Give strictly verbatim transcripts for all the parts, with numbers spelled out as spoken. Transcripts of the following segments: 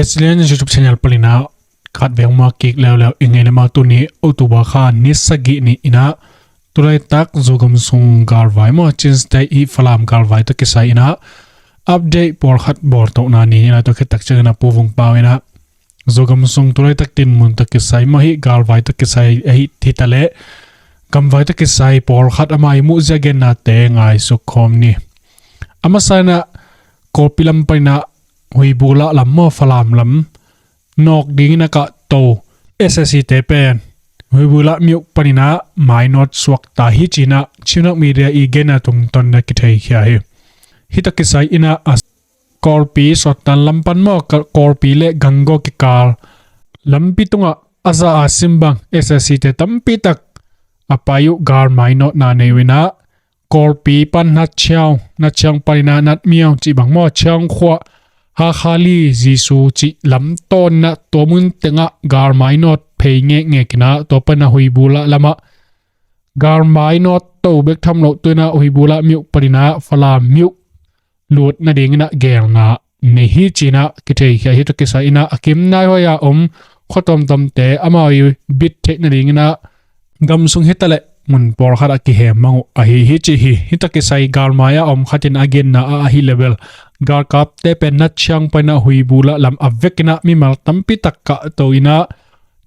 Resilient YouTube channel panin ah khat veng ma kik leuleu i ngei le ma. Tuni October kha ni sagih ni in ah tulaitak Zogam sung galvai maw, Chin State i Falam galvai tawh kisai in ah update pawlkhat bawltohna ni in ah, tua khit tak ciangin ah Pu Vung Pau in ah Zogam sung tulaitak dinmun tawh kisai maw, hih galvai tawh kisai ahi hi ta leh gamvai tawh kisai pawlkhat ama i muhzia gennate ngaisuk khawm ni. A masa in ah Kawlpi lam panin ah Huibula lam maw, Falam lam nawk dingin a kahto S S C te pen Huibula myo panin ah mainawt suak ta hi ci-in ah Chin Media i genna tungtawn in ah kitheikhia hi. Hih tawh kisai in ah a Kawlpi Sawttan lam pan maw, Ka-, Kawlpi le Gangaw kikal lampi tungah a za a sim bang S S C te tampi tak a pai uh, gal mainawtna nei uh in ah Kawlpi pan Natchiang, Natchiang panin ah Natmiaw cih bang maw, Chiang khua, Hakhali, Jisu cih lam tawn in ah tua mun tengah gal mainawt phei ngekngek in ah tua panin ah Huibula lamah gal mainawt to bek tham lo, tu in ah Huibula myo panin ah Falam myo lut nadingin ah geelna nei hi ci-in ah kitheikhia hi. Tua kisai in ah a kim nai huai a om khua tuamtuamte amau i bit theih nadingin ah gam sung hi ta leh mun pawlkhat ah kihem mang uh ahi hi ci hi. Hih tawh kisai galmai a om khat in a genna ah ahi leh bel galkapte pen Natchiang panin ah Huibula lam a vek in ah mimal tampi tak kahto in ah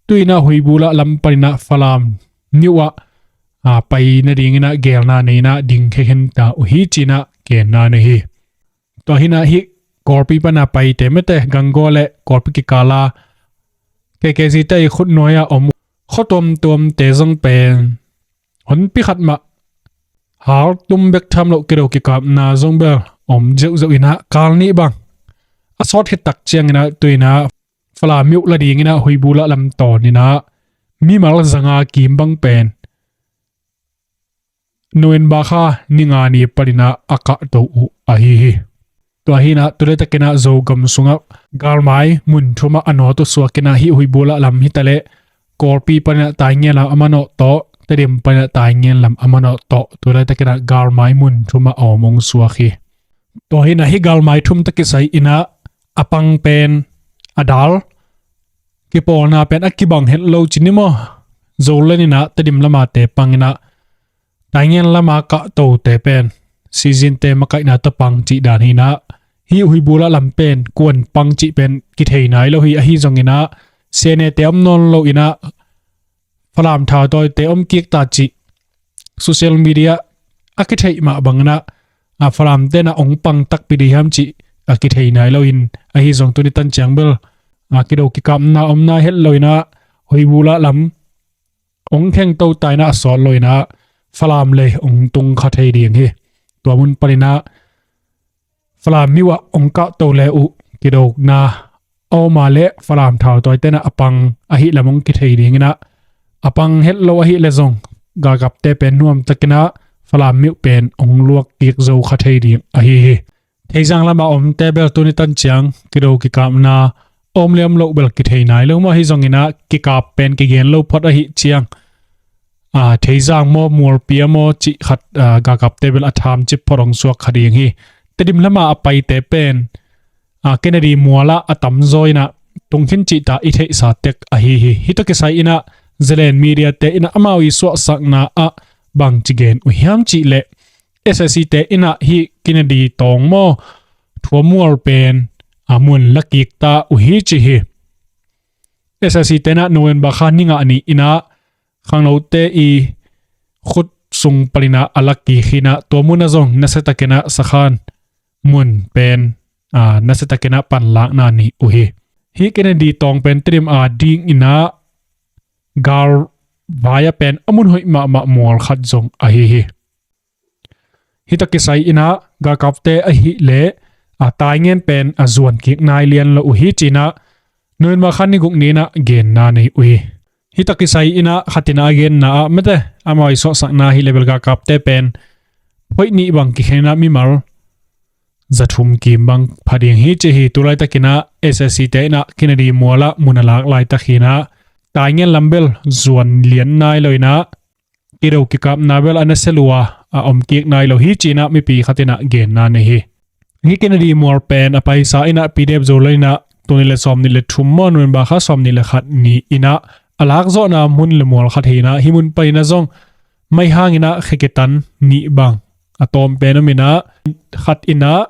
tu in ah Huibula lam panin ah Falam myo ah, a, pai nadingin ah geelna nei in ah dingkhia khin ta uh hi ci-in ah genna nei hi. Tua hi in ah hih Kawlpi pan a paite mate, Gangaw le Kawlpi kikal a K K Z te i khutnuai a om khua tuamtuamte zong pen honpi khat mah haltum bek tham lo kido kikapna zong bel om zeuhzeuh in ah kal nih bang a sawt khit tak ciangin ah tu in ah Falam myo la dingin ah Huibula lam tawn in ah mimal zanga kim bang pen November kha ni nga ni panin ah a kahto uh ahi hi. Tua hi in ah tulaitak in ah Zogam sungah galmai mun thum ah a nawt uh suak in ah hih Huibula lam hi ta leh Kawlpi panin ah Taingen lam a manawh tawh, Tedim panin ah Taingen lam a manawh tawh, tulaitak in ah galmai mun thum ah a om hong suak hi. Tua hi in ah hih galmai thum tawh kisai in ah a pang pen a dal kipawlna pen a kibang het lo ci ni maw. Zoland in ah Tedim lam a te pang in ah Taingen lam a kahtote pen Sizin te makaihna tawh pang cih dan hi in ah hih Huibula lam pen kua'n pang cih pen kithei nai lo hi. Ahi zongin ah C N A te om nawn lo in ah Falam thautawite om kik ta cih social media a kitheih mah bangin ah, a, Falam te in ah ong pang takpi ding hiam cih a kithei nai lo in, ahi zong tuni tan ciang bel, a, kido kikapna om nai het lo in ah Huibula lam ong khengto ta in ah a sawt lo in ah Falam lei ong tung kha thei ding hi. Tua mun panin ah Falam myo ah ong kahto le uh kidona a om a leh Falam thautawite in ah a pang ahih lam ong kithei dingin ah, a pang het lo ahih leh zong galkapte pen nuamtak in ah Falam myo pen ong luak kik zo kha thei ding ahi hi. Theizang lam a omte bel tuni tan ciang kido kikapna om le om lo bel kithei nai lo maw. Ahi zongin ah kikap pen kigen lo phot ahih ciang, a, Theizang maw, Mualpi a maw cih khat, a, galkapte bel a thamcip phot ong suak kha ding hi. Tedim lam a a paite pen, a, Kennedy mual ah a tamzaw in ah tung khin cih ta i theihsa tek ahi hi. Hih tawh kisai in ah Zalen Media te in ah amau i suahsakna ah bangci gen uh hiam cih leh S S C te in ah hih Kennedy tawng maw, Thua mual pen a mun la kik ta uh hi ci hi. S S C te in ah November kha ni nga ni in ah khangnote i khut sung panin ah a la kik hi in ah tua mun ah zong nasia takin ah sakhan mun pen, a, nasia takin ah panlakna nei uh hi. Hih Kennedy tawng pen Tedim a dingin ah galvai ah pen a mun hoih mahmah mual khat zong ahi hi. Hih tawh kisai in ah galkapte ahih leh, a, Taingen pen a zuan kik nai lian lo uh hi ci-in ah November kha ni guk ni in ah genna nei uh hi. Hih tawh kisai in ah khat in ah a genna ah mate, amau i suahsakna ahih leh bel galkapte pen phoih nih bang kikhen in ah mimal za thum kim bang pha ding hi ci hi. Tulaitak in ah S S C te in ah Kennedy mual ah mun a lak laitak hi in ah Taingen lam bel zuan lian nai lo in ah kido kikapna bel a nasia lua a om kik nai lo hi ci-in ah mipi khat in ah genna nei hi. Hih Kennedy mual pen a paisa in ah P D F Zoland in ah tul nih le sawm nih le thum maw, November kha sawm nih le khat ni-in ah a lakzawhna mun le mual khat hi-in ah, hih mun panin ah zong mei hangin ah khekitan nih bang a tawm pen om in ah, khat in ah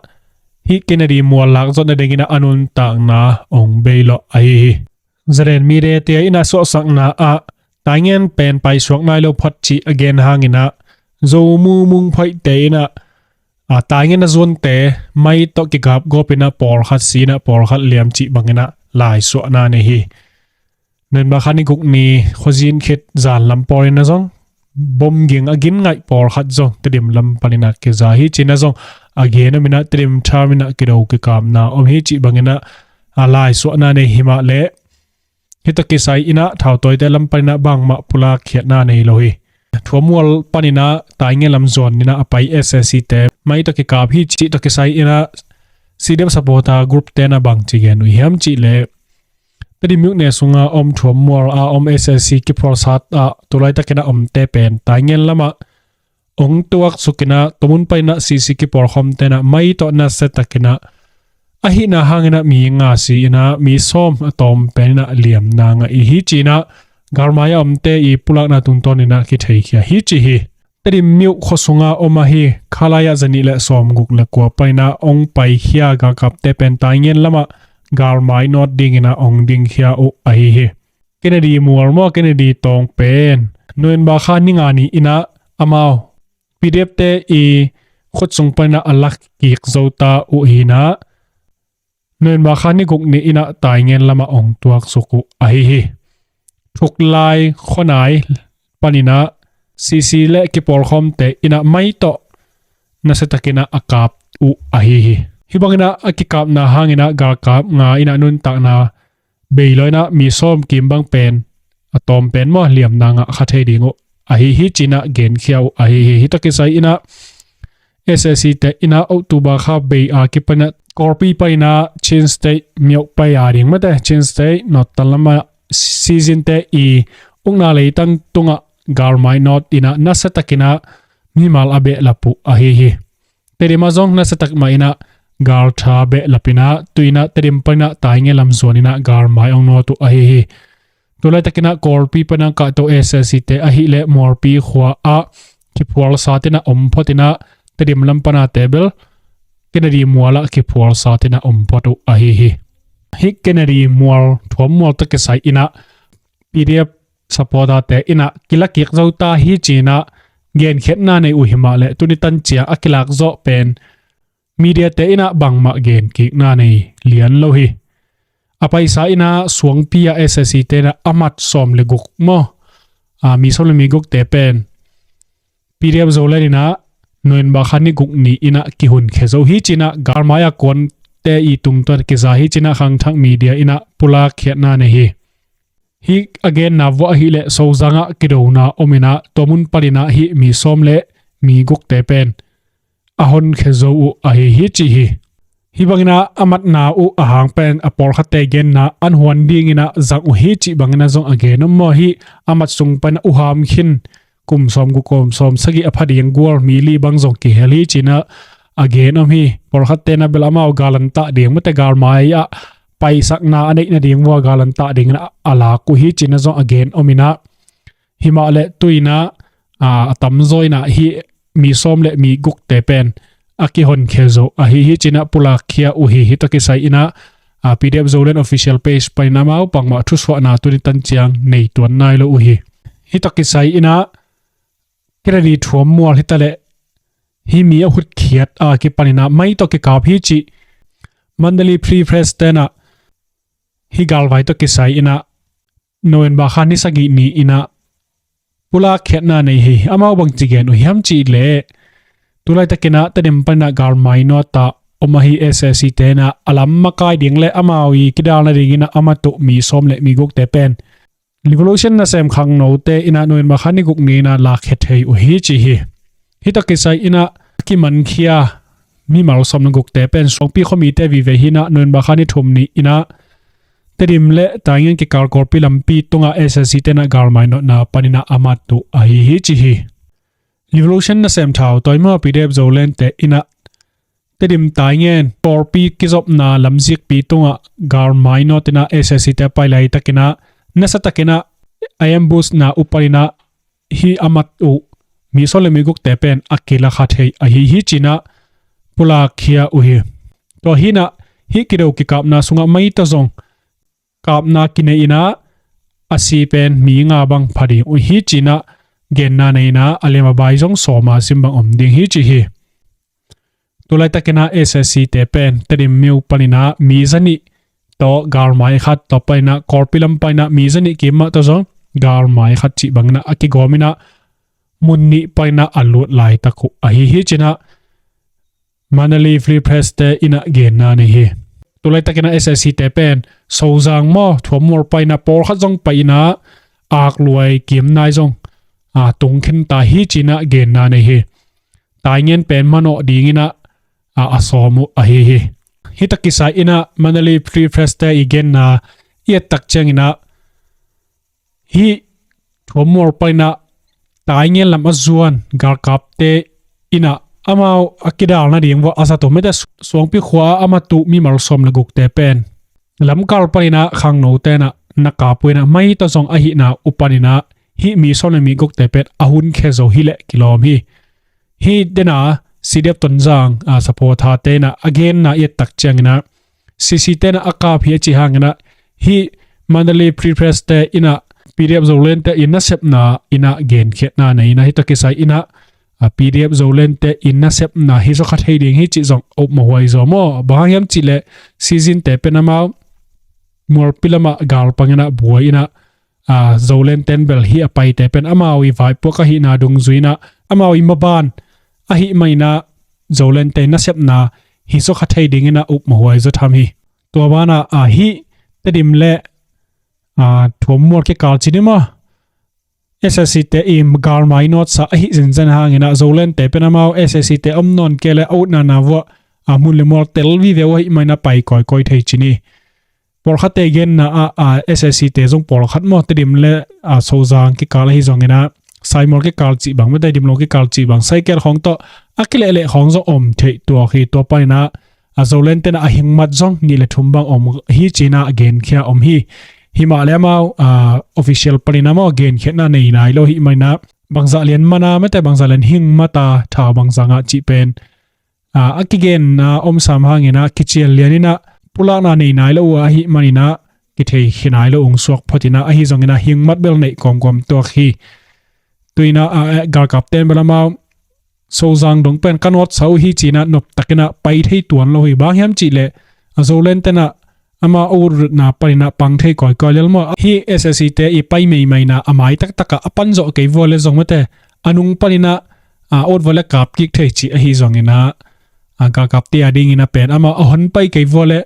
hih Kennedy mual lakzawh nadingin ah a nuntakna hong bei lawh ahi hi. Zalen media-te in a suahsakna ah taingen pen paisuak nai lo phot cih a gen hangin ah, Zo Mu Mung Phoih-te in ah, a, taingen a zuante mei tawh kikap gawpin ah pawlkhat si-in ah pawlkhat liam cih bangin ah laisuahna nei hi. November kha ni guk ni khuazin khit zan lam pawlin ah zong bom ging a gin ngaih pawlkhat zong Tedim lam panin ah kiza hi ci-in ah zong a gen om in ah, Tedim thaman ah kido kikapna om hi cih bangin ah a laisuahna nei hi mah leh, hih tawh kisai in ah thautawite lam panin ah bangmah pulak khiatna nei lo hi. Thuammual panin ah taingen lam zuanin ah a pai S A C-te mei tawh kikap hi cih tawh kisai in ah C D F supporter group-te'n ah bangci gen uh hiam cih leh, Tedim myone sunga om Thuammual a om S A C kiphualsat ah tulaitakin ah omte pen taingen lamah hong tuaksuk in ah, tua mun panin ah C C kipawlkhawmte'n ah mei tawh nasiatakin ah a hihna hangin ah mi nga si-in ah mi sawm a tawm pen in ah liamna ngah hi ci-in ah galmai a omte i pulakna tungtawnin ah kitheikhia hi ci hi. Tedim myo khua sunga om ahi, kha lai-ah zanih le sawmguk le kua panin ah hong paikhia galkapte pen taingen lamah galmai nawt dingin ah hong dingkhia uh ahi hi. Kennedy mual maw, Kennedy tawng pen November kha ni nga ni-in ah amau P D F-te i khut sung panin ah a lakkik zo ta uh hi-in ah, November kha ni guk ni-in ah taingen lamah hong tuaksuk uh ahi hi. Thuklai khuanai panin ah C C le kipawlkhawmte in ah mei tawh nasiatakin ah a kap uh ahi hi. Hih bangin ah a kikapna hangin ah galkap nga in ah nuntakna bei lo in ah mi sawm kim bang pen a tawm pen maw liamna ngah kha thei ding uh ahi hi ci-in ah genkhia uh ahi hi. Hih tawh kisai in ah S A C-te in ah October kha bei a kipan ah Kawlpi panin ah Chin State myo pai a ding mate, Chin State nawttan lamah season-te i ukna leitang tungah galmai nawt in ah nasiatakin ah mimal a behlap uh ahi hi. Tedim ah zong nasiatak mah in ah galtha behlap in ah, tu-in ah Tedim panin ah taingen lam zuanin ah galmai hong nawt uh ahi hi. Tulaitakin ah Kawlpi panin ah kahto S A C-te ahih leh Mualpi khua ah kiphualsat in ah om phot in ah, Tedim lam pan a te bel Kennedy mual ah kiphualsat in ah om phot uh ahi hi. Hih Kennedy mual, Thuammual tawh kisai in ah P D F supporter-te in ah kilakkik zo ta hi ci-in ah genkhiatna nei uh hi mah leh, tuni tan ciang a kilakzawh pen media-te in ah bangmah genkikna nei lian lo hi. A paisa in ah suangpi ah S A C-te in ah a mat sawm le guk maw, a, mi sawm le mi gukte pen P D F Zoland in ah November kha ni guk ni-in ah kihunkhia zo hi ci-in ah galmai a kuante i tungtawn kiza hi ci-in ah khangthak media in ah pulak khiatna nei hi. Hih a genna vuah ahih leh Sozang ah kidona om in ah, tua mun panin ah hih mi sawm le mi gukte pen a honkhia zo uh ahi hi ci hi. Hih bangin ah a matna uh a hang pen a pawlkhatte genna an huan dingin ah zang uh hi cih bangin ah zong a gen om maw. Hih a mat sung pan ah uham khin kum sawmguk kum sawmsagih a pha ding gual mi li bang zong kihel hi ci-in ah a gen om hi. Pawlkhatte in ah bel amau galantah ding mate, galmai ah paisakna a neih nading vua galantah dingin ah a lak uh hi ci-in ah zong a gen om in ah, hi mah leh tu-in ah, a, a tamzaw in ah hih mi sawm le mi gukte pen a kihonkhia zo ahi hi ci-in ah pulakkhia uh hi. Hih tawh kisai in ah, a, P D F Zoland official page panin ah amau bangmah thusuahna tuni tan ciang nei tuan nai lo uh hi. Hih tawh kisai in ah Kennedy Thuammual hi ta leh, hih mi a hutkhiat a kipanin ah mei tawh kikap hi cih Mandalay Free Press-te'n ah hih galvai tawh kisai in ah November kha ni sagih ni-in ah pulak khiatna nei hi. Amau bangci gen uh hiam cih leh, tulaitakin ah Tedim panin ah galmai nawt ah om ahi S A C-te'n ah a lam makai ding le amau i kidal nadingin ah a mat uh mi sawm le mi gukte pen Revolution nasem khangnote in ah November kha ni guk ni-in ah lakkhia thei uh hi ci hi. Hih tawh kisai in ah kimankhia mimal sawm le gukte pen suangpi khuamite vive hi-in ah November kha ni thum ni-in ah Tedim le Taingen kikal Kawlpi lampi tungah S A C-te'n ah galmai nawtna panin ah a mat uh ahi hi ci hi. Revolution nasem thautawi maw, P D F Zoland-te in ah Tedim Taingen Kawlpi kizopna lamzikpi tungah galmai nawt inah S S C te a pai laitakinah nasatakinah a ambush na upaninah hih a mat uh mi sawm le mi gukte pen a kilakha thei ahi hi cinah pulakkhia uh hi. Tua hinah hih kido kikapna sungah maita zong kapna kinei inah a si pen mi nga bang pha ding uh hi cinah genna nei inah a lem a bai zong sawma sim bang om ding hi ci hi. Tulaitakinah S S C te pen Tedim miu paninah mi zanih tawh galmai khat tawh paninah Kawlpi lam paninah mi zanih kim mah tawh zong galmai khat cih banginah a kigominah mun nih paninah a lut laitak uh ahi hi cinah Mandalay Free Press te inah genna nei hi. Tulaitakinah S S C te pen Sozang maw Thuammual paninah pawlkhat zong pai inah akluai kimnai zong a tungkhin ta hi cinah genna nei hi. Taingen pen manawh dinginah a, a sawm uh ahi hi. Hih takisai inah Mandalay Free Press te i genna i ettak cianginah hih Thuammual paninah Taingen lam a zuan galkapte inah amau a kidal nading vua a zat uh mete Suangpi khua a a mat uh mimal sawm le gukte pen lamkal paninah khangno tenah na kap uh inah maita zong ahihna upaninah hih mi sawm le mi gukte pen a hun khe zo hileh kilawm hi. Hih dena C D F Tonzang a supporter tenah a genna i ettak cianginah C C tenah a kap hi a ci hanginah hih Mandalay Free Press te inah P D F Zoland te i nasepna inah genkhiatna nei inah hih takisai inah a P D F Zoland te i nasepna hi sawkha thei ding hi cih zong a upmawh huai zaw maw? Bang hang hiam cihleh season te pen amau Mualpi lamah galpanginah buai inah a Zoland ten bel hih a paite pen amau i vaipuak ahihna dungzui inah amau i maban ahih maninah Zoland te nasepna hi sawkha thei dinginah upmawh huai zaw tham hi. Tua banah a hih Tedim le a Thuammual kikal cini maw S S C te i galmai nawtsa ahi zenzen hanginah Zoland te pen amau S S C te om nawn kei le a utna na vuah a mun le mual tel vive uh ahih maninah pai kawikawi thei cini. Pawlkhatte genna ah a S S C te zong pawlkhat maw Tedim le a Sozang kikal ahi zonginah Saimual kikal cih bang mete Dimlo kikal cih bang saikel khawng tawh a kilehleh khawng zong om theih tuak hi. Tua paninah a Zoland tenah a hingmat zong nih le thum bang om hi cinah genkhia om hi. Himah le amau a official paninah maw genkhiatna nei nai lo hih maninah bangzah lian mana mete bangzah lian hingmata thau bangzah ngah cih pen a, a kigenna omsam hanginah kician lianinah pulakna nei nai lo uh ahih maninah kithei khi nai lo ung suak photinah ahi zonginah hingmat bel neih kawmkawm tuak hi. Tuinah a, a, galkapten bel amau Sozang dong pen ka nawtsa uh hi cinah noptakinah pai thei tuan lo hi. Bang hiam cihleh a Zoland tenah amau a utrutna paninah pang thei kawikawi lel maw? Hih S S C te i pai meimaina a mai taktakah a pan zawh kei vua le zong mete a nung paninah a ut vua le kap kik thei cih ahi zonginah a galkapte a dinginah pen amau a hon pai kei vua le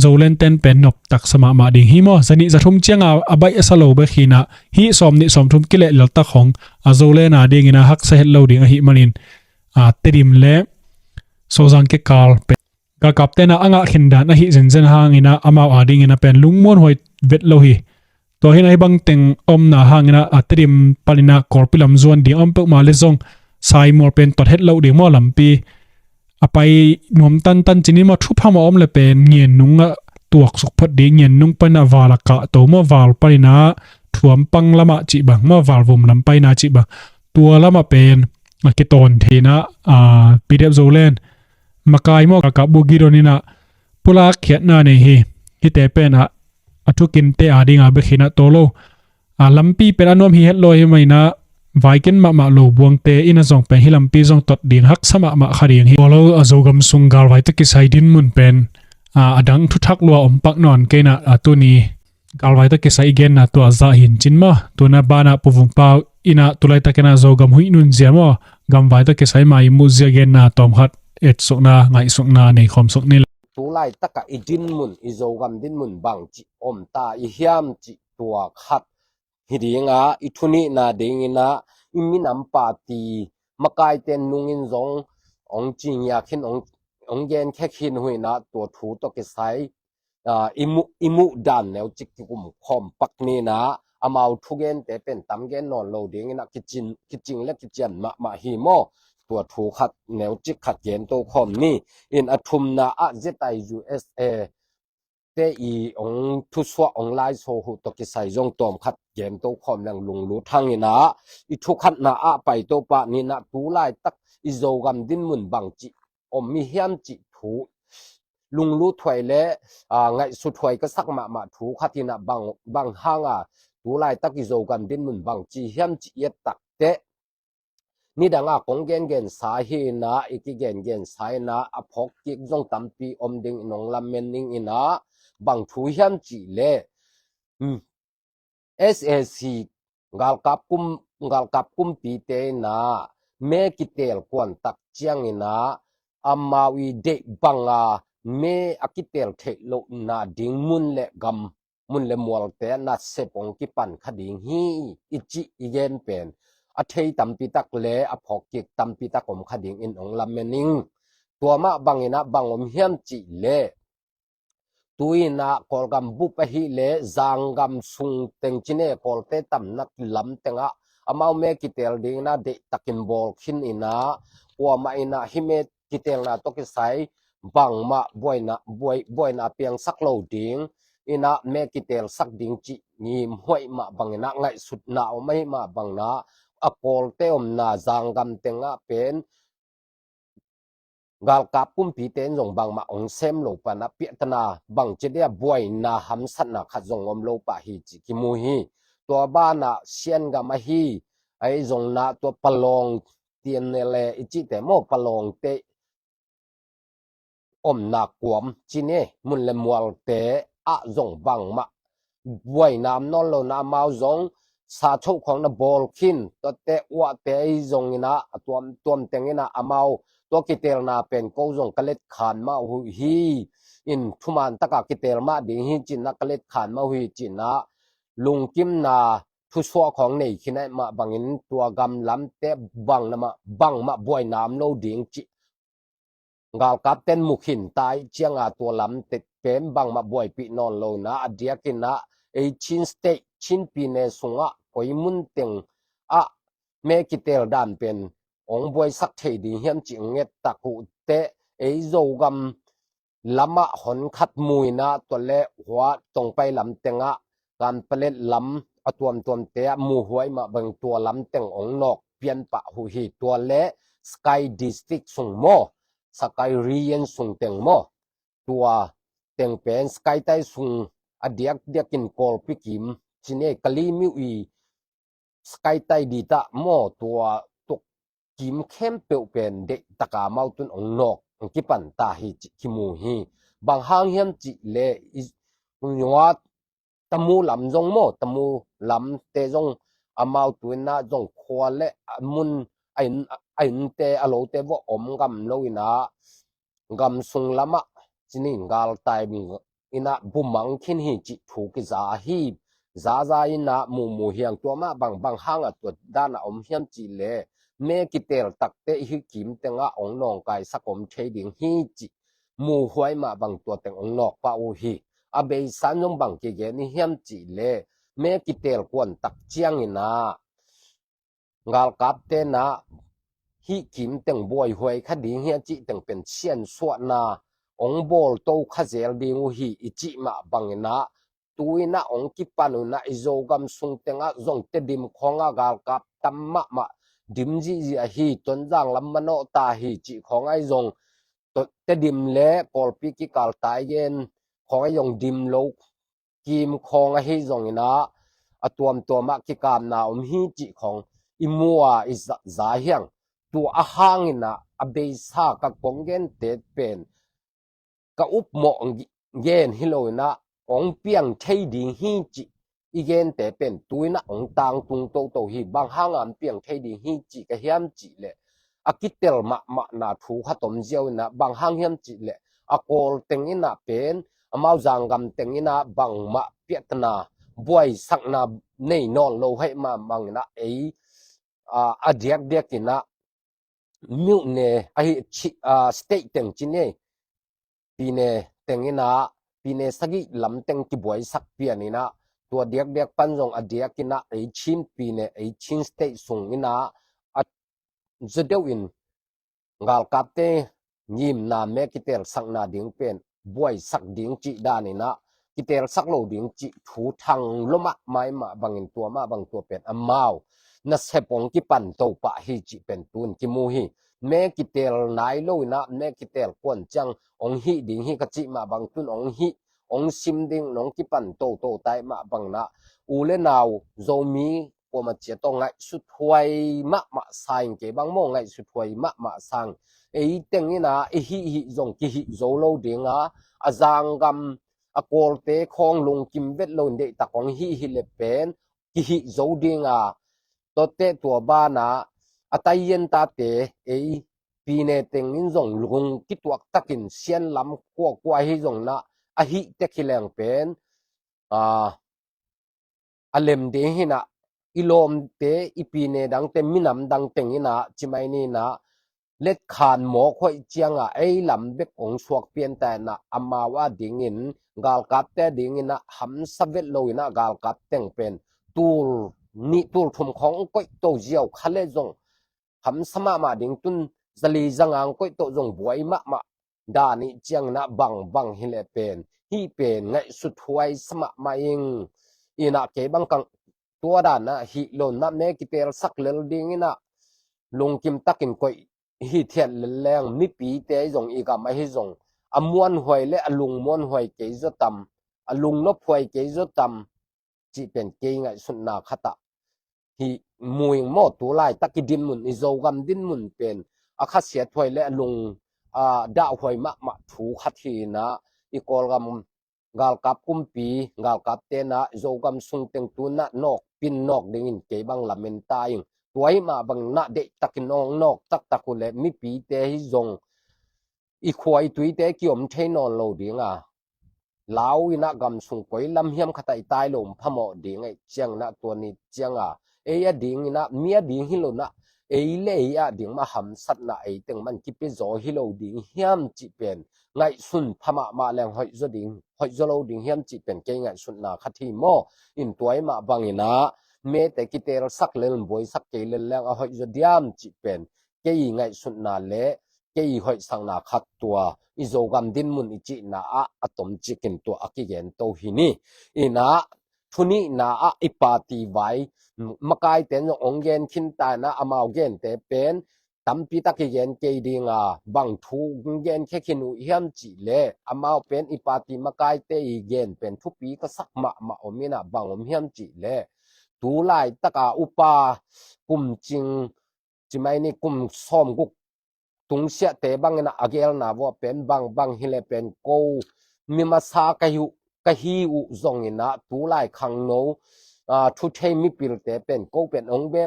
Zoland ten pen noptaksa mahmah ding hi maw? Zanih zathum cianga a baih a sa lo bek hinah hih sawm nih sawm thum kileh leltak hong a Zoland a dinginah haksa het lo ding ahih manin a Tedim le Sozang kikal pen galkap tenah a ngah khindan ahi zenzen hanginah amau a dinginah pen lungmuan huai vet lo hi. Tua hinah hih bangteng omna hanginah a Tedim paninah Kawlpi lam zuan ding om peuhmah le zong Saimual pen tot het lo ding maw lampi a pai nuam tantan cini maw thupha mah om le pen Ngiannung ah tuaksuk phot ding Ngiannung paninah val a kahto maw val paninah Thuampang lamah cih bang maw Valvum lam paina cih bang tua lamah pen a kitawn theinah a P D F Zoland makai maw galkap bu gidon inah pulak khiatna nei hi. Hihte pen a, a thukinte a dinga bek hinah tawlo a lampi pen a nuam hi het lo hi mainah vaiken mahmah lo buangte inah zong pen hi lampi zong tot ding haksa mahmah kha ding hi. Tawlo a Zogam sung galvai tawh kisai dinmun pen a, a dang thuthak lua om pak nawn keinah a tuni galvai tawh kisai i genna tua zah hin cin maw? Tuna banah Pu Vung Pau inah tulaitakinah Zogam huih nunzia maw? Gamvai tawh kisai mai muhzia genna tawmkhat etsukna ngaihsukna nei khawmsuk ni le. Tulaitakah i dinmun i Zogam dinmun bangci om ta i hiam cih tua khat hi dinga i thunihna dinginah i minam party makaite nungin zong ong cingiak hin ong, ong genkhek hin huinah tua thu tawh kisai a, i muh, i muh dan neu cik kikum khawm pak ninah amau thugente pen tam gen nawn lo dinginah kicin, kicing le kician mahmah hi maw? tua thu khat neucik khat gen to khawm ni. In a thumna ah Z I U S A te i ong thusuah ong laiso uh tawh kisai zong tawm khat gen to khawm leng lunglut hang in ah, i thu khatna ah pai to pah ni in ah, tu laitak i Zogam dinmun bangci om i hiam cih thu lunglut huai le, aa, ngaihsut huai ka sak mahmah thu khat in ah, bang, bang hang a tu laitak i Zogam dinmun bangci hiam cih i et tak teh, nidang a kong gengen sa hi in ah, i kigengen sa in ah, a phawk kik zong tampi om ding in ong lamen ning in ah, bang thu hiam cih leh, hmm, S A C galkap kum, galkap kumpite in ah me kitel kuan tak ciang in ah, amau i deih bang a me a kitel theih lohna ding mun le gam, mun le mualte ah nasep ong kipan kha ding hi, i cih i gen pen a thei tampi tak le a phawk kik tampi tak om kha ding in ong lamen ning. Tua mah bang in ah bang om hiam cih leh, tu in ah Kawlgam bup ahih leh Zanggam sung teng cine Kawlte tamnak lam teng ah amau me kitel ding in ah deihtakin bawl khin in ah, kuamah in ah hih me kitelna tawh kisai bangmah buaina, buai, buaina piangsak lo ding in ah me kitelsak ding cih ngim huai mah bang in ah, ngaihsutna om ahih mah bang in ah, a Kawlte omna Zanggam teng ah pen galkap kumpite in zong bangmah ong sem lo pan ah, piahtana bangci dia buaina hamsatna khat zong om lo pah hi cih kimu hi. Tua ban ah Siangam ahi, ahi zong in ah tua Palawng, T N L A i cihte maw, Palawngte omna kuam cine mun le mualte ah zong bangmah buaina om nawn lo in ah, amau zong sa thoh khawng na bawl khin, tuate uahte ahi zong in ah, a tuam, tuam teng in ah amau tua kitelna pen ko zong ka letkhan mah uh hi, in thuman tak a kitel mah ding hi ci in ah ka letkhan mah uh hi ci in ah, lungkimna thusuah khawng nei khin ahih mah bang in tua gam lamte bang na mah, bangmah buaina om lo ding cih galkapten mu khin ta ih ciang a, tua lamte pen bangmah buaipih nawn lo in ah, a diak in ah ei Chin State, Chin pyine sung ah koi mun teng ah me kitel dan pen ong buaisak thei ding hiam cih ong et tak uh teh, ei Zogam lam ah hon khat mu in ah, tua le hua Tongpai lam teng ah, Kanpalet lam, a tuamtuamte ah mu huai mah bang tua lam teng ong nawk pian pah uh hi. Tua le Sagaing District sung maw, Sagaing Region sung teng maw, tua teng pen Sagaing tai sung a diakdiak in Kawlpi kim cine Kalaymyo i Sagaing tai di ta maw, tua tuk kim khempeuh pen deihtak a amau tun ong nawk, ong kipan ta hi cih kimu hi. Bang hang hiam cih leh, i, nua Tamu lam zong maw, Tamu lamte zong amau tu in ah zong khua le a mun, a inn, a innte, a lote vawh om ngam lo in ah, gam sung lam ah cinin galtai in ah bumang khin hi cih thu kiza hi. Zaza in ah mumu hiang, tua mah bang, bang hang a tua dan a om hiam cih leh, me kitel takte i hih kim teng ah ong nawngkaisak om thei ding hi cih mu huai mah bang tua teng ong nawk pah uh hi. A beisa in zong bang kigen i hiam cih leh, me kitel kuan tak ciang in ah galkapte in ah hih kim teng buai huai kha ding hi a cih teng pen siansuahna ong bawl to kha zel ding uh hi, i cih mah bang in ah, tu in ah ong kipan uh in ah, i Zogam sung teng ah zong Tedim khawng ah galkap tam mahmah dim zihzih ahi, Tonzang lam manawh ta hi cih khawng ahi zong, Tedim le Kawlpi kikal tai gen khawng ahi zong dim lo kim khawng ahi zong in ah, a tuamtuam ah kikamna om hi cih khawng i mu a, i za, za hiang. Tua a hang in ah, a beisa ka kong gente pen ka upmawh gen hi lo in ah, ong piang thei ding hi cih i gente pen tu in ah ong tangtung toto hi. Bang hang a ong piang thei ding hi cih ka hiam cih leh, a kitel mahmahna thu khat om ziau in ah, bang hang hiam cih leh, a Kawl teng in ah pen, amau Zanggam teng in ah bangmah piahtana buaisakna nei nawn lo ahih mah bang in ah, ei, a, a diakdiak in ah myone ahi, chi, a, state teng cine, pyine teng in ah, pyine sagih lam teng kibuaisak pian in ah, tua diakdiak pan zong a diak in ah ei Chin pyine, ei Chin state sung in ah, a za deuh in galkapte ngimna me kiteelsakna ding pen buaisak ding cih daninah kiteelsak lo ding cih thu thang lo mahmah mah bangin tua mah bang tua pen amau nasep hong kipan to pah hi cih pen tun kimu hi. Me kiteel nai lo inah me kiteel kuan ciang hong hih ding hi ka cih mah bang tun hong hih hong sim ding nong kipan toto tai mah bang nah u le nau Zomi kuama cia tawh ngaihsut huai mahmah sa ing kei bang maw ngaihsut huai mahmah sa ing. Ei teng inah i hih hih zong kihih zo lo dinga a zanggam a kawlte khawng lungkim vet lo in deihtak hong hih hih le pen kihih zo dinga tawte tua banah a taiyen tate ei pine tengin zong lung kituak takin sianlam kuakua hi zong nah a hih tek hi leng pen a lem ding hinah i lawmte i pine dangte minam dang teng inah cimai ninah letkhan mawk hoih cianga ei lam bek hong suak pian ta inah amau a dingin galkapte dinginah hamsa vet lo inah galkap teng pen tul nih tul thum khawng koih to ziau kha le zong hamsa mahmah ding tun zali zangang koih to zong buai mahmah dan ih cianginah bangbang hi le pen hih pen ngaihsut huai sa mahmah ing. Inah kei bang kang tua danah hih lonah me kiteelsak lel dinginah lungkim takin koih hi thiat lel leng mipite zong i gam ahi zong a muanhuai le a lung muanhuai kei zaw tam a lung nophuai kei zaw tam cih pen kei ngaihsutna khatah hi mu ing maw tu laitak i dinmun i Zogam dinmun pen a khasiat huai le a lung a dahhuai mahmah thu khat hi inah i Kawlgam galkap kumpi galkap tenah Zogam sung teng tunah nawk pin nawk dingin kei bang lamen ta ing. Tua hi mah bang nah deihtakin nawk nawk taktak uh le mipite hi zong i khua i tuite kiom thei nawn lo dinga lau inah gam sung koi lam hiam khatah i tai lo um phamawh ding aih cianginah tua ni cianga ei a dinginah mi a ding hi lonah ei le ei a ding mah hamsatna ei teng man kipia zaw hi lo ding hiam cih pen ngaihsun pha mahmah leng hoih zaw ding hoih zaw lo ding hiam cih pen kei ngaihsutna khat hi maw. In tua i mah banginah mete kiteelsak lel buaisak kei lel leng a hoih zaw diam cih pen kei ngaihsutna le kei hoihsakna khat tua i Zogam dinmun i cihna ah a tomcikin tua a kigen to hi ni. Inah thunihna ah i party vai makaite in zong hong gen khin ta inah amau gente pen tampi tak i gen kei dinga bang thu hong gen khia khin uh hiam cih le amau pen i party makaite i gen pen thupi ka sak mahmah om inah bang om hiam cih le tu laitaka upa kum cing cimai ni kum sawm guk tungsiahte bangin a gelna vua pen bangbang hi le pen ko mi masa ka hi uh, ka hi uh zongin ah tulai khangno, ah, thuthei mipilte pen ko pen hong be,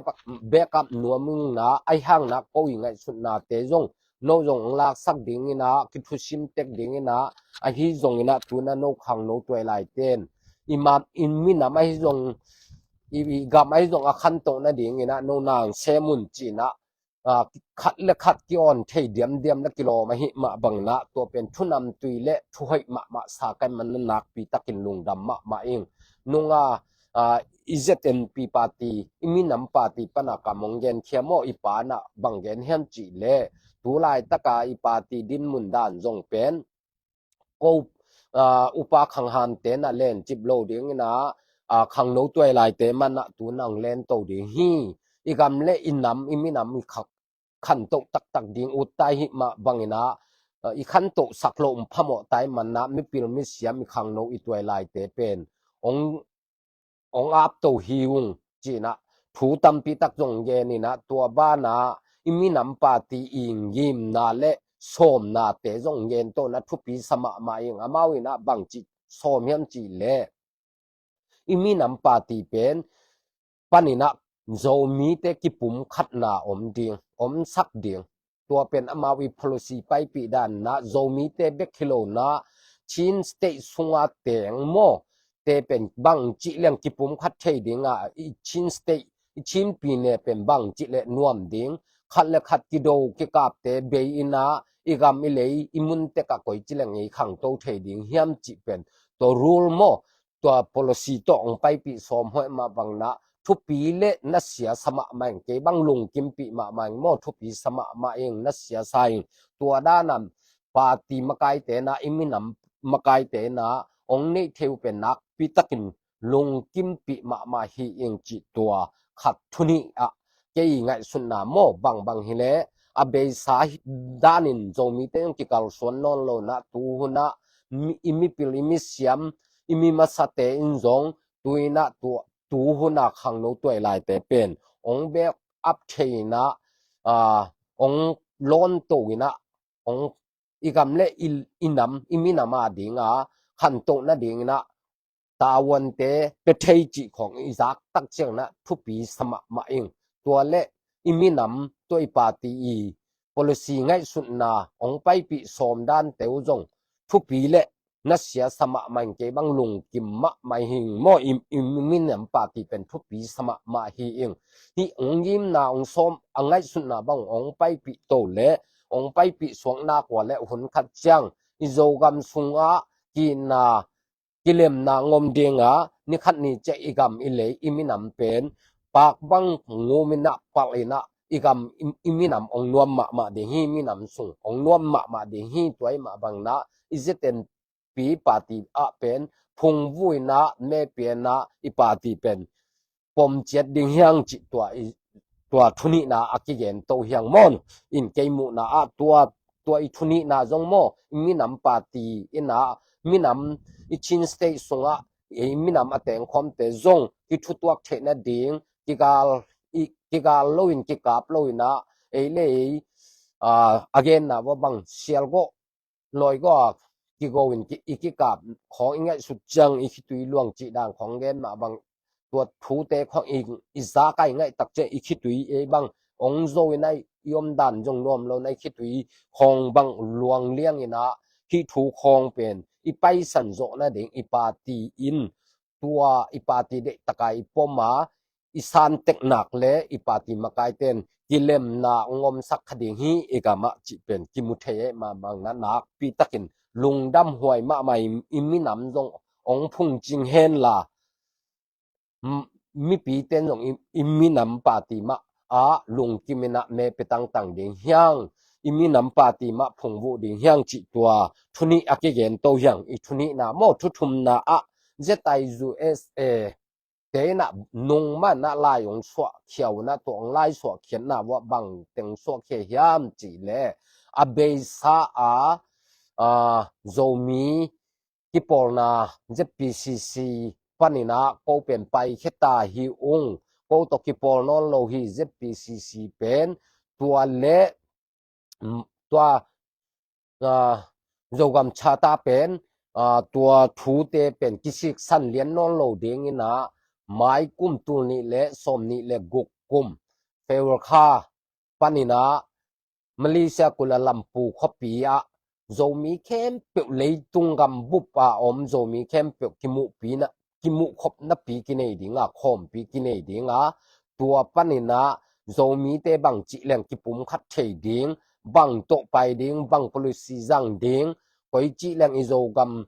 backup nuam ing ah, ahi hangin ah ko i ngaihsutnate zong no zong hong laksak dingin ah, kithusim tek dingin ah, ahi zongin ah tuna no khangno tuailaite in i ma, i minam ahi zong, i, i gam ahi zong a khantoh nadingin ah no nang sem un ci-in ah, ah, khat le khat ki-awn thei diamdiam na kilawm ahi mah bangin ah tua pen thunamtui le thuhoih mahmah sa ka hih manin ah nakpi takin lungdam mahmah ing. Nunga, ah, i Z N P party, i minam party pan a kam hong genkhia maw, i pa in ah bang gen hiam cih leh, tulai taka i party dinmun dan zong pen ko, ah, upa khanghamte in ah lencip lo dingin ah, ah, khangno tuailaite man ah tu-in ah hong lento ding hi. I gam le i nam, i minam i kha, khantoh taktak ding ut ta i hih mah bangin ah, ah, i khantohsak loh hong phamawh ta i hih manin ah mipil misiam, i khangno i tuailaite pen hong hong apto hi ung ci-in ah thu tampi tak zong genin ah, tua banah i minam party i ngimna le sawmnate zong gen to-in ah thupi sa mahmah ing. Amau in ah bangci sawm hiam cih leh, i minam party pen panin ah Zomite kipumkhatna om ding, omsak ding. Tua pen amau i policy paipih dan in ah, Zomite bek hi lo-in ah Chin State sunga teng maw, te pen bangci leng kipumkhat thei ding ah, i Chin State, i Chin pyine pen bangci leh nuam ding, khat le khat kido kikapte bei-in ah, i gam i lei, i mun tek ah koici leng i khangto thei ding hiam cih pen tua rule maw, tua policy tawh hong paipih sawm hoih mah bangin ah, thupi le na siasa mahmah ing, kei bang lungkimpih mahmah ing maw, thupi sa mahmah ing, na siasa ing. Tua dan a party makaite na, i minam makaite na ong neih thei uh pen nakpi takin lungkimpih mahmah hi ing cih tua khat thu nih ah kei ngaihsutna maw, bangbang hileh a beisa danin Zomite zong kikalsuan nawn lo na, tu hun ah mi, i mipil, i misiam, i mi masate in zong tu in ah tu, tu hun ah khangno tuai laite pen ong back up thei in ah, aa, ong lawnto in ah, ong i gam le i, i nam, i minam a ding a khantoh nading in ah tavuante pia thei cih khawng i zak tak ciang in ah thupi sa mahmah ing. Tua le i minam, tua i party i policy ngaihsutna ong paipih sawm dante uh zong thupi le na siasa mahmah ing, kei bang lungkim mahmah ing maw, i, i minam party pen thupi sa mahmah hi ing. Hih ong ngimna, ong sawm a ngaihsutna bang ong paipih to le ong paipih suak nak ua le hun khat ciang i Zogam sungah kihna kilemna ngom ding a, ni khat ni ciang i gam i lei i minam pen pak bang ngum in ah palh in ah i gam i, i minam ong nuam mahmah ding hi, minam sung ong nuam mahmah ding hi. Tua ahih mah bang in ah i Z N P party ah pen phungvuh in ah, me pia in ah i party pen pom ciat ding hi hang cih tua i, tua thu nihna a kigen to hi hang maw. In kei muhna ah tua, tua i thu nihna zong maw, i minam party in ah, minam i Chin State sungah i minam a tengkhawmte zong kithutuak theih nading, kigal, i, kigal lo in, kikap lo in ah, ei le ei, aa, a genna uh a bang sial gawh, lawi gawh a kigo in ki, i kikap khawng i ngaihsut ciang i khitui luang cih dan khawng gen mah bang, tua thute khawng i, i zak a i ngaih tak ciang i khitui ei bang ong zo in ah i omdan zong nuam lo in ah i khitui khawng bang luang liang in ah hih thu khawng pen i paisan zawh nading i party in, tua i party deih tak a i pom a, i san tek nak le i party makaite in kilemna ong omsak kha ding hi i gam ah cih pen kimu thei ahih mah bang in ah nakpi takin lungdam huai mahmah i, i minam zong ong phungcing hen la, m-, mipite in zong i, i minam party mah ah lungkim in ah me pia tangtang ding hi hang, i minam party mah phungvuh ding hi hang cih tua thu nih a kigen to hi hang. I thu nihna maw, thu thumna ah Z I U S A te in ah nung mah in ah lai ong suahkhia uh in ah, tua ong lai suahkhiatna uh ah bang teng suahkhia hiam cih leh, a beisa a, aa, Zomi kipawlna Z P C C panin ah ko pen paikhia ta hi ung, ko tawh kipawl nawn lo hi Z P C C pen, tua le, mm, tua, aa, Zogam Charter pen, aa, tua thute pen kisiksan lian nawn lo ding in ah, mai kum tul nih le sawm nih le guk kum February kha panin ah Malaysia Kuala Lumpur khuapi ah Zomi khempeuh, leitung gam bup a om Zomi khempeuh kimuhpi na, kimuhkhopna pi kinei ding a, khawmpi kinei ding a, tua panin ah Zomite bang cih leng kipumkhat thei ding, bang tawh pai ding, bang policy zang ding, koi cih leng i Zogam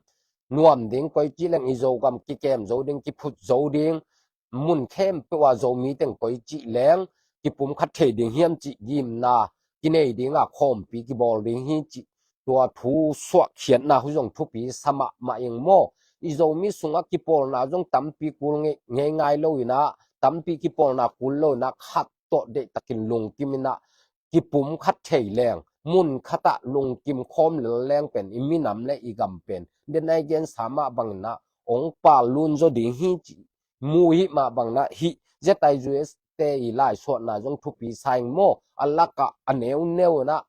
nuam ding, koi cih leng i Zogam kikem zo ding, kiphut zo ding, mun khempeuh ah Zomi teng koi cih leng kipumkhat thei ding hiam cih gimna kinei ding a, khawmpi kibawl ding hi cih tua thu suahkhiatna uh zong thupi sa mahmah ing maw. I Zomi sungah kipawlna zong tampi kul ngei, ngei ngai lo in ah, tampi kipawlna kul lo in ah, khat tawh deih takin lungkim in ah kipumkhat thei leng, mun khat ah lungkim khawm lel leng pen i minam le i gam pen, den a i gensa mah bang in ah ong pal lun zaw ding hi cih mu i hih mah bang in ah, hih Z I U S te i laisuahna zong thupi sa ing maw. A lak ah a neuneu in ah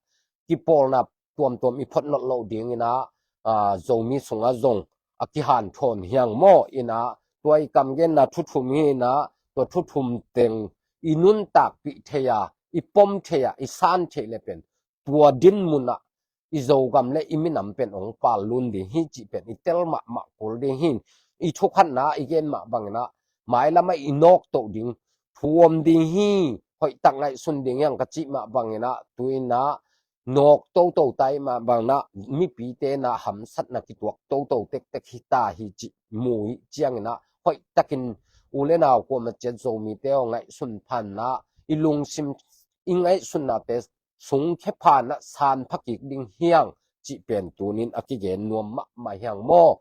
kipawlna tuamtuam i phot nawn loh ding in ah, aa, Zomi sungah zong a kihanthawn hi hang maw. In ah tua i kam genna thu thum hi in ah, tua thu thum teng i nuntakpih thei a, i pom thei a, i san theih le pen, tua dinmun ah i Zogam le i minam pen ong pal lun ding hi cih pen i tel mahmah kul ding hi. I thukhatna i gen mah bang in ah, mailam ah i nawktoh ding thu om ding hi, hoih tak ngaihsun ding hi hang ka cih mah bang in ah, tu in ah nawk toto ta i hih mah bang in ah, mipite in ah hamsatna kituak toto tektek hi ta hi cih mu i hih ciangin ah, hoih takin u le nau kuamah ciat Zomite aw ngaihsun phanna, i lungsim i ngaihsunnate sungkhia phanna san pha kik ding hiang cih pen tunin a kigen nuam mahmah hiang maw.